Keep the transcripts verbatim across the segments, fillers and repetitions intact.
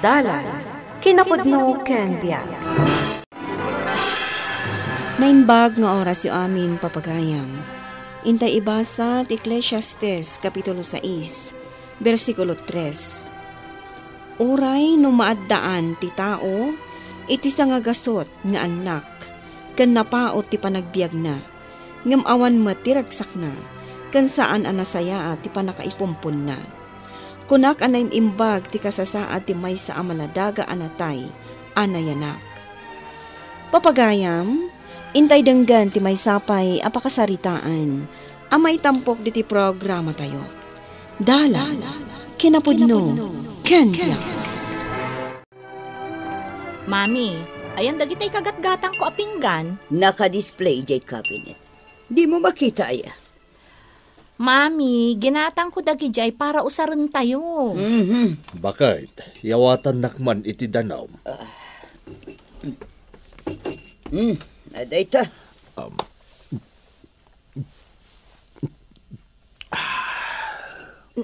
Dalan, kinapudno ken biag. Naimbag nga orasyo amin, papagayam. Intay ibasa ti Eclesiastes, Kapitulo sais, bersikulo tres. Uray no maaddaan ti tao iti sangagasut nga annak, ken napaut ti panagbiagna, ngem awan met ti ragsakna, ken saan a nasayaat ti pannakaipumpunna. Kunak a naim-imbag ti kasasaad ti maysa a maladaga a natay a nayanak. Papagayam, intay denggen ti maysa pay a pakasaritaan a maitampok ditoy programatayo. Dalan, kinapudno, ken biag. Mami, ayan dagiti kagatgatangko a pinggan? Naka-display diay cabinet. Dimo makita aya? Mami, ginatangko dagidiay para usarentayo. Mhm. Baket, yawatannak man iti danum. Hmm, adayta. Um,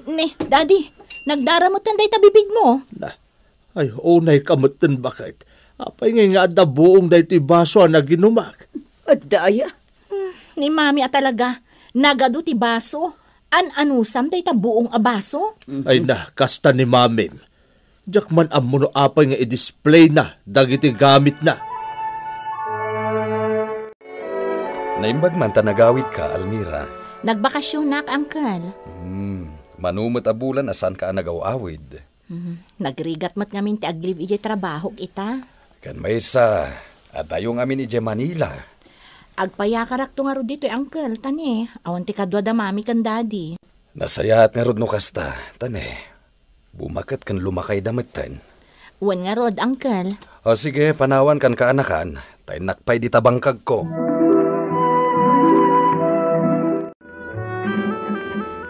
Ni, Daddy, nagdara metten dayta bibigmo. Na, ay, unay ka metten, baket. Apay ngay nga adda buong daytoy baso a naginumak? Adda aya? Hmm, ni Mami a talaga, nagadu ti baso. An-anusam dayta buong a baso? Mhm. Ay na, kasta ni Mamim. Diak man ammo no apay nga i-displayna dagiti gamitna. Naimbag man ta nagawidka, Almira. Nagbakasionak, Uncle. Hmm, mano met a bulan a saanka a nagaw-awid. Hmm, nagrigat met ngamin ti aglibbi idiay trabahok ita. Ken maysa, adayo ngamin idiay Manila. Agpayakarakto ngarud ditoy, Uncle, ta ne, awan ti kadua da Mami ken Daddy. Nasayaat ngarud no kasta, ta ne, bumaket ken lumakayda metten. Wen ngarud, Uncle. O sige, panawankan kaanakan, ta innak pay dita bangkagko.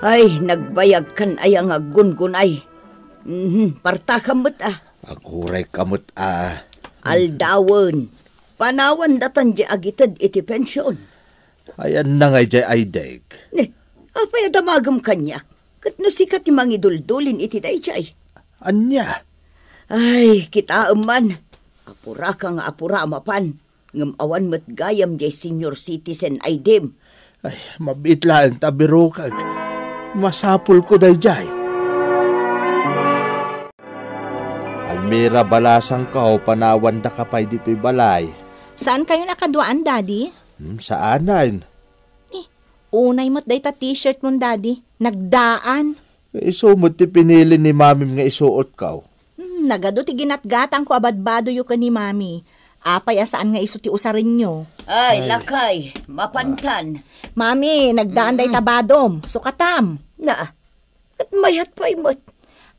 Ay, nagbayagkan aya nga aggungunay. Mhm, partakam met a. Aguray ka met a. Aldawen. Panawan datan di agited iti pension. Ayanna ngay jay aydek. Ne, apay a damagem kaniak? Ket no sika ti mangiduldulin iti dayjay. Ania? Ay, kitaem man. Apuraka nga apura a mapan. Ngem awan met gayam jay senior citizen I D-m. Ay, mabiit laeng ta birokek. Masapulko dayjay. Almira, balasangko, panawandaka pay ditoy balay. Saankayon a kaduaan, Daddy? Hmm, saanen. Ni, unay met dayta t-shirt mon, Daddy. Nagdaan. Isu met ti pinili ni Mamim nga isuotko. Hmm, nagadu ti ginatgatangko a badbadoyo ken ni Mami. Apay a saan nga isu ti usarenyo? Ay, ay. Lakay, mapantan. Mami, nagdaan dayta badom. Sukatam. Na, ket mayat pay met.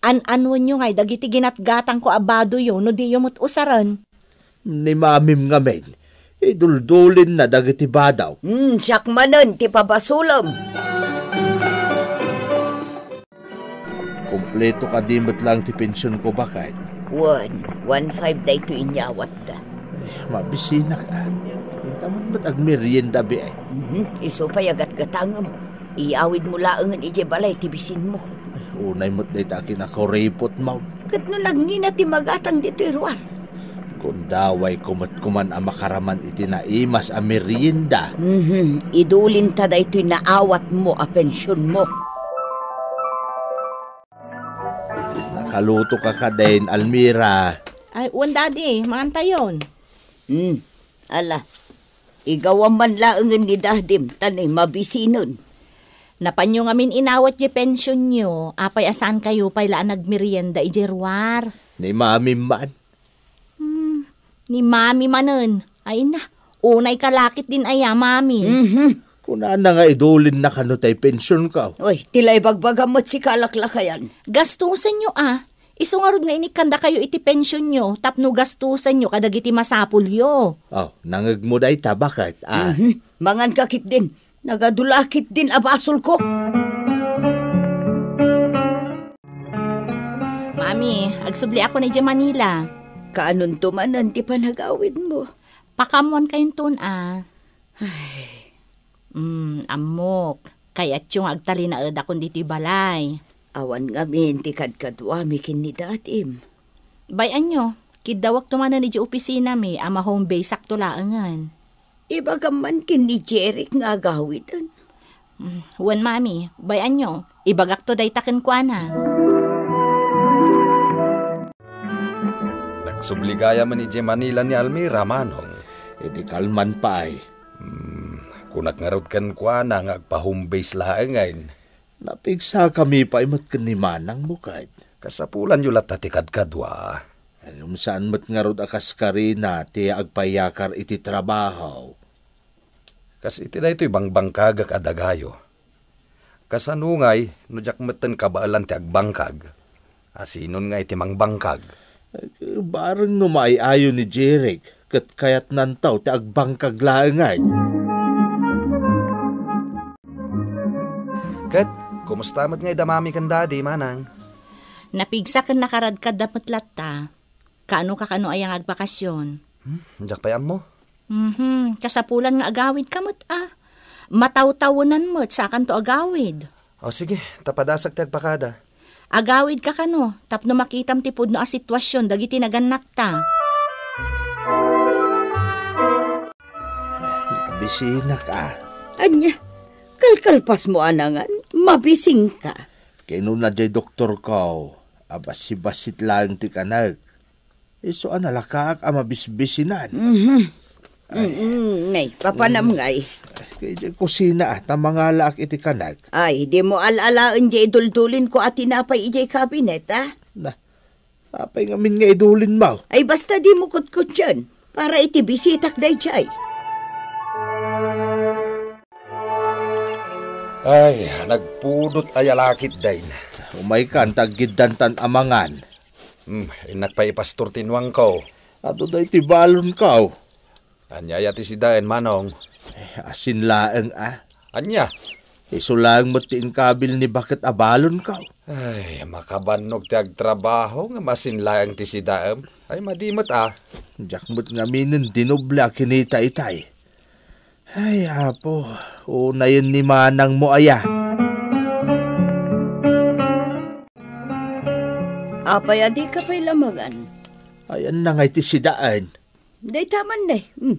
An-anuenyo ngay dagiti ginatgatangko a badoyo no diyo met usaren? Ni Mamim ngamin, iduldulinna dagiti bado. Hmm, siak manen ti pabasolem. Kompleto kadi met laeng ti pensionko, baket? Wen, one five daytoy inyawatda. Ay, mabisinak a. Intaman met agmerienda, biay. Mhm, isu pay a gatgatangem. Iyawidmo laengen idiay balay ti bisinmo. Ay, unay met dayta a kinakuripotmo. Ket no nagngina ti magatang ditoy ruar? Gundawayko met koman a makaraman iti naimas a merienda. Mhm, idulinta daytoy naawatmo a pensionmo. Nakalutoka kadin, Almira? Ay, wen, Daddy, maantayon. Hmm, ala, igawam man laengen ni Dadim, ta ne, mabisinen. Napanyo ngamin inawat di pensionyo, apay a saankayo pay la a nagmerienda idiay ruar? Ni Mami man. Hmm, ni Mami manen. Ay na, unay kalakit din aya, Mami. Mhm. Kunana nga idulinna kano tay pensionko. Oy, ti la ibagbagam met sika, laklakayan. Gastusenyo a. Isu ngarud nga inikkandakayo iti pensionyo tapno gastusenyo kadagiti masapulyo. Oh, nangegmo dayta, baket a? Mhm. Manganka ketdin. Nagadu la ketdin a basolko. Mami, agsubliakon idiay Manila. Kaanonto manen ti panagawidmo? Pakaammoankayonton a. Ay. Mm, ammok. Kayatyo nga agtalinaedakon ditoy balay. Awan ngamin ti kadkaduami ken ni Dadim. Bay-anyo, kiddawakto manen idiay opisinami a ma-home base-akto laengen. Ibagam man ken ni Jeric nga agawiden. Mm, wen, Mami, bay-anyo, ibagakto dayta kenkuana. Nagsubli gayam idiay Manila ni Almira, Manong. Idi kalman pay. Hmm, kunak ngarud kenkuana nga agpa-home base laengen. Napigsakami pay met ken ni manangmo, ket. Kasapulanyo latta ti kadkadua. Ngem saan met ngarud a kaskarina ti agpaiyakar iti trabaho. Kas iti daytoy bangbangkagek a dagayo. Kasano ngay no diak metten kabaelan ti agbangkag? Asinon ngay ti mangbangkag? Bareng no maay-ayo ni Jeric, ket kayatnanto ti agbangkag laengen. Ket, kumusta met ngay da Mami ken Daddy, Manang? Napigsa ken nakaradkadda met latta. Kaano ka kano aya nga agbakasyon? Hmm, diak pay ammo. Mhm, kasapulan nga agawid ka met, a. Matawtawenan met, sakanto agawid. O, sige, ta padasak ti agpakada. Agawid ka kano, tapno makitam ti pudno a sitwasyon dagiti nagannakta. Mabisinak, a. Ania, kalkalpasmo a nangan, mabisingka. Kinuna diay doktorko, a bassit-bassit laeng ti kanek. Isu a nalakaak a mabisbisinan. Mhm. Ay. Mm, ngay, papanam ngay. Kay diay kusina, a, ta mangalaak iti kanek. Ay, dimo al-alaen diay iduldulinko a tinapay idiay kabinet, a? Na, apay ngamin nga idulinmo? Ay, basta dimo kutkutsien, para iti bisitak daydiay. Ay, nagpudot aya lakit dayn. Umaykan, ta aggiddantan a mangan. Hmm, innak pay ipastor ti nuangko. Adu daytoy balonko. Ania aya ti sidaen, Manong? Eh, asin laeng, a. Ania? Isu laeng met ti inkabil ni baket a balonko. Ay, makabannog ti agtrabaho nga asin laeng ti sidaem. Ay, madi met, a. Diak met ngaminen dinoble a kinita itay. Ay, Apo, unayen ni manangmo aya. Apay a dika pay la mangan? Ayanna ngay ti sidaen. Dayta man ne. Hmm.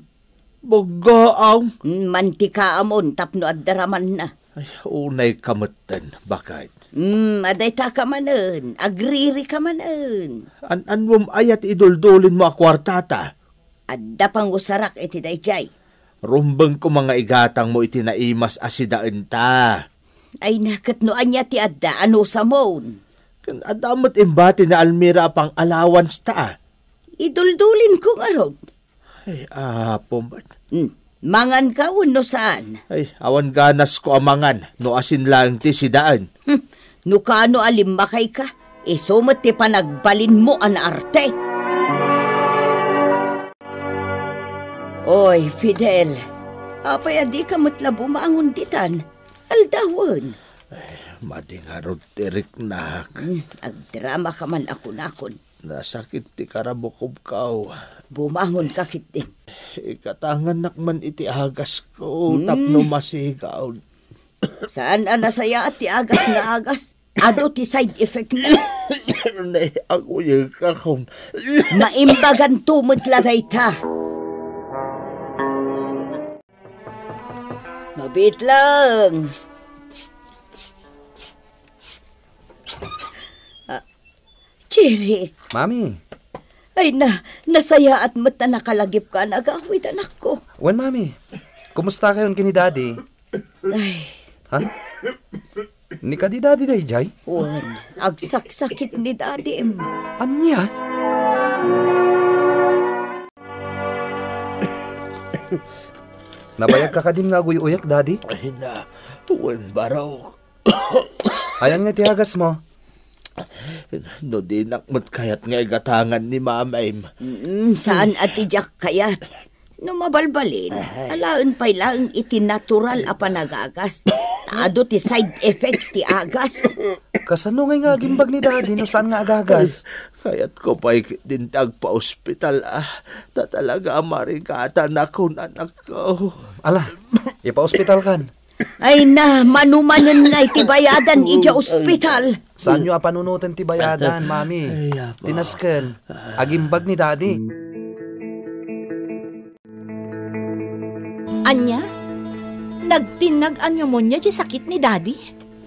Buggoong. Hmm, mantikaamon tapno adda ramanna. Ay, unay ka metten, baket. Hmm, adayta ka manen. Agriri ka manen. An-anwem aya ti iduldulinmo a kuartata? Adda pangusarak iti daydiay. Rumbeng koma nga igatangmo iti naimas a sidaenta. Ay, na, ket no ania ti adda, anusamon? Ken adda met imbati ni Almira a pang-allowance ta. Iduldulinko ngarud. Ay, Apo met. Hmm. Mangan ka wenno saan? Ay, awan ganasko a mangan no asin laeng ti sidaen. Hmm. No kano a limmakay ka, isu met ti panagbalinmo a naarte. Oy, Fidel, apay a dika met la bumangon ditan? Aldawen. Ay, madi ngarud ti riknak. Hmm, agdrama ka man a kunakon. Nasakit ti karabukobko. Bumangon ka ketdin. Ikatangannak man iti agasko. Hmm. Tapno masigaw. Saan a nasayaat ti agas nga agas? Adu ti side effect na. Ne, aguyegkakon. Maimbaganto met la dayta. Mabiit lang. Ah, Jeric. Mami. Ay na, nasayaat met ta nakalagipka a nagawid, anakko. Wen, Mami. Kumusta kayon ken ni Daddy? Ay. Ha? Ni kadi Daddy daydiay? Wen, agsaksakit ni Daddy, em. Ania? Nabayag ka kadin nga aguy-uyak, Daddy? Ay na, wen, barok. Ayan nga ti agasmo? No dinak met kayat nga igatangan ni Mamim. Mm, saan a ti diak kayat? No mabalbalin, alaen pay laeng iti natural a panagagas. Ta adu ti side effects ti agas. Kasano ngay nga agimbag ni Daddy no saan nga agagas? Kayatko pay ketdin ti agpaospital, a. Ta talaga a marigatanakon, anakko. Ala, ipaospitalkan. Ay na, manumanen nga iti bayadan idiay ospital. Saanyo a panunoten ti bayadan, Mami? Ay, Apo. Tinasken, agimbag ni Daddy. Ania? Nagtinnag a pneumonia ti sakit ni Daddy?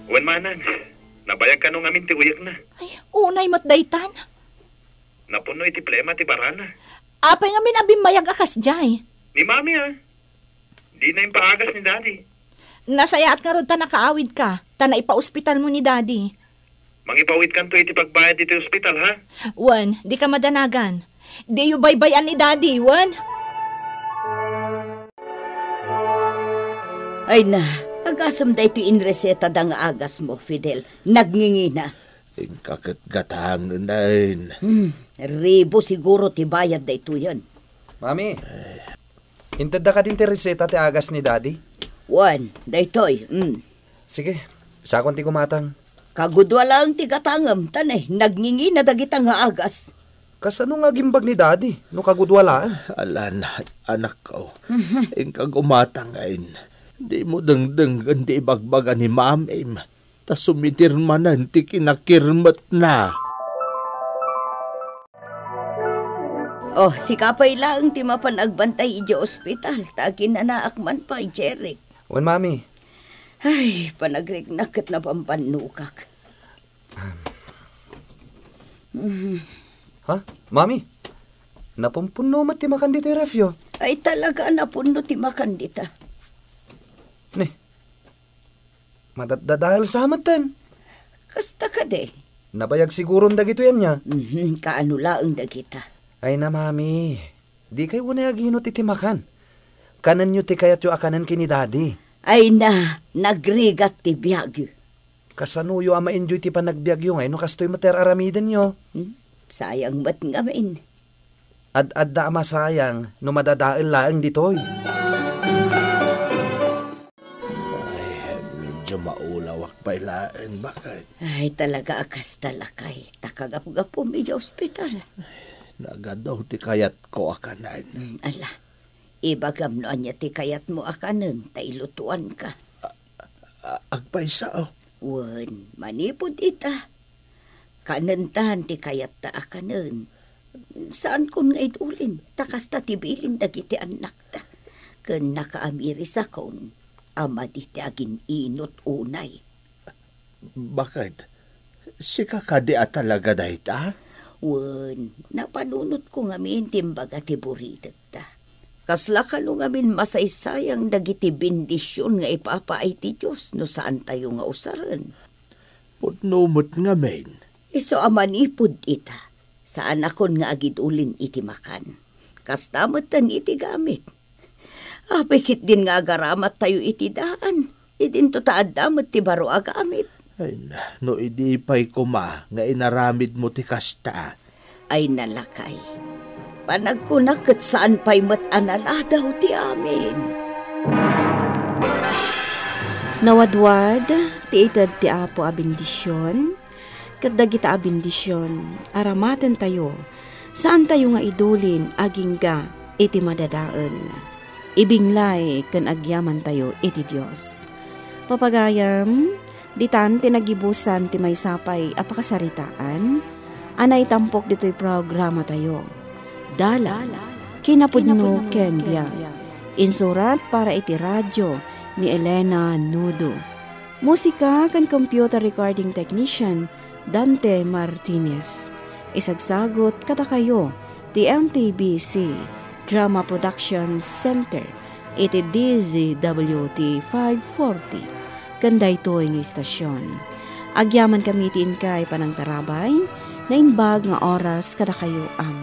Wen manen, nabayag kano ngamin ti uyekna. Ay, unay met daytan. Napunno iti plema ti barana. Apay ngamin a bimmayag a kasdiay? Ni Mami, a. Dina impaagas ni Daddy. Nasayaat ngarud ta nakaawidka, ta naipaospitalmo ni Daddy. Mangipawidkanto iti pagbayad iti ospital, ha? Wen, dika madanagan. Diyo baybay-an ni Daddy, wen? Ay na, agasem daytoy inresetada nga agasmo, Fidel. Nagngingina. Inka ket gatangen. Hmm, ribu siguro ti bayad daytoyen. Mami, intedda kadin ti reseta ti agas ni Daddy? Wen, daytoy. Hmm. Sige, sakon ti gumatang. Kagudua laeng ti gatangem, ta ne, nagngingina dagita nga agas. Kasano nga agimbag ni Daddy no kagudua laeng? Alan, anakko, inka gumatang. Dimo dengdenggen ti ibagbaga ni Mamim, ta sumitir manen ti kinakirmetna. Oh, sika pay laeng ti mapan agbantay idiay ospital, ta aginanaak man pay, Jeric. Wen, Mami. Ay, panagriknak ket nabambannogak. Ha? Mami? Napunpunno met ti makan ditoy refyo. Ay, talaga, napunno ti makan dita. Ne. Madadadael sa metten. Kasta kadi? Nabayag siguron dagitoy ania? Mhm, kaano laeng dagita? Ay na, Mami. Dikay unay aginut iti makan. Kanenyo ti kayatyo a kanen ken ni Daddy. Ay na, nagrigat ti biag. Kasanoyo a ma-enjoy ti panagbiagyo ngay no kastoy met ti ar-aramidenyo? Hmm? Sayang met ngamin. Ad-adda a masayang no madadael laeng ditoy. Ay, medyo maulawak pay laeng, baket. Ay, talaga a kasta, lakay. Ta kagapgapum idiay ospital. Nagadu ti kayatko a kanen. Hmm, ala. Ibagam no ania ti kayatmo a kanen, ta ilutuanka. A-, agpaysa, oh. Wen, manipud ita, kanentan ti kayatta a kanen. Saankon nga idulin, ta kasta ti bilin dagiti annakta. Ken nakaamirisakon a madi ti agin-inut unay. Baket? Sika kadi a talaga dayta? Wen, napanunotko ngamin ti imbaga ti buridekta. Kasla kano ngamin masaysayang dagiti bendision nga ipapaay ti Dios no saantayo nga usaren? Pudno met ngamin. Isu a manipud ita, saanakon nga agidulin iti makan. Kasta metten iti gamit. Apay ketdin nga agaramattayo iti daan, idinto ta adda met ti baro a gamit. Ay na, no idi pay koma nga inaramidmo ti kasta. Ay na, lakay. Panagkunak ket saan pay met a naladaw ti amin. Nawadwad ti ited ti Apo a bendision, ket dagita a bendision, aramatentayo, saantayo nga idulin agingga iti madadael. Ibinglay ken agyamantayo iti Dios. Papagayam, ditan ti nagibusan ti maysa pay a pakasaritaan a naitampok ditoy programatayo. Dala, kinapudno ken biag. Insurat para iti radio ni Elena Nudo. Musika ken computer recording technician, Dante Martinez. Isagsagut kadakayo ti M P B C Drama Production Center iti D Z W T five forty ken daytoy nga istasion. Agyamankami ti inkay panangtarabay, naimbag nga oras kadakayo amin.